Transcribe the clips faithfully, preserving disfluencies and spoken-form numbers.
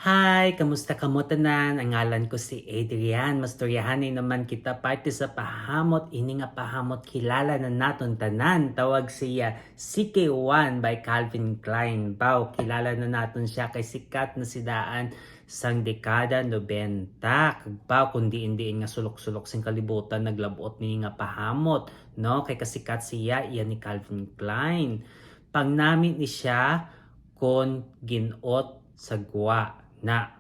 Hi! Kamusta kamo tanan? Ang ngalan ko si Adrian. Mastoryahanay naman kita parte sa pahamot. Ini nga pahamot kilala na naton tanan. Tawag siya C K one by Calvin Klein. Baw, kilala na naton siya kay sikat na si daan sang dekada nobenta. Kag baw, kung diin-diin nga sulok-sulok sing kalibutan naglab-ot ni nga pahamot, no? Kay kasikat siya, iya ni Calvin Klein. Pangnami ni siya kon gin-ot sa gwa na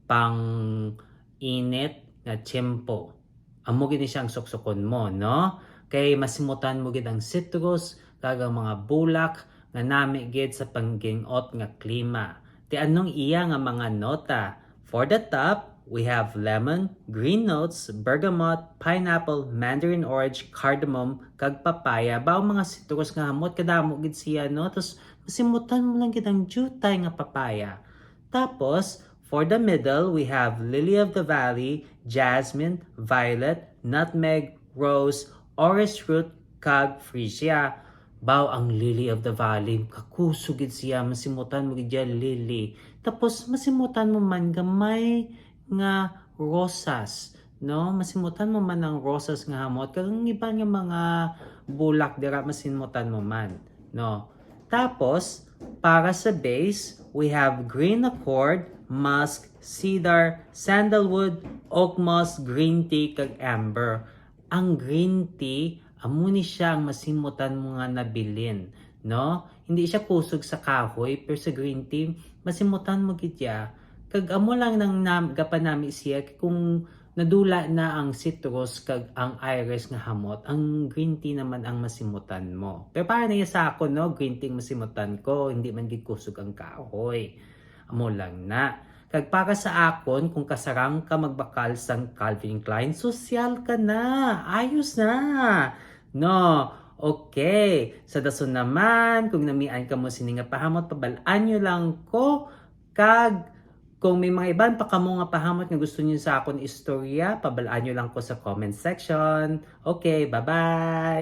pang-init nga tiyempo. Amo gid ni siya ang suksukon mo, no? Kay masimutan mo gid ang citrus kag ang mga bulak nga nami gid sa panggin-ot nga klima. Ti anong iya nga mga nota? For the top, we have lemon, green notes, bergamot, pineapple, mandarin orange, cardamom, kag papaya. Baw mga citrus nga hamot, kadamo gid siya, no? Tapos masimutan mo lang gid ang diutay nga papaya. Tapos, for the middle, we have lily of the valley, jasmine, violet, nutmeg, rose, orris root, kag freesia. Baw ang lily of the valley, kakusog gid siya, masimutan mo gid siya lily. Tapos masimutan mo man gamay nga rosas, no? Masimutan mo man ang rosas nga hamot, kag ang iban nga mga bulak dira masimutan mo man, no? Tapos, para sa base, we have green accord, musk, cedar, sandalwood, oak moss, green tea, kag amber. Ang green tea, amo ni siya ang masimutan mo nga nabilin, no? Hindi siya kusog sa kahoy, pero sa green tea, masimutan mo gid ya. Kag amo lang nang nam, gapanami siya kung nadula na ang citrus kag ang iris nga hamot, ang green tea naman ang masimutan mo. Pero para na sa ako, no, green tea ang masimutan ko, hindi man gid kusog ang kahoy. Amo lang na. Kag para sa akon, kung kasarang ka magbakal sang Calvin Klein, sosyal ka na. Ayos na. No? Okay. Sa dason naman, kung namian kamo sini nga pahamot, pabal-an nyo lang ko. Kag kung may mga iban pa kamo nga pahamot nga gusto nyo sa akon istorya, pabal-an nyo lang ko sa comment section. Okay, bye-bye!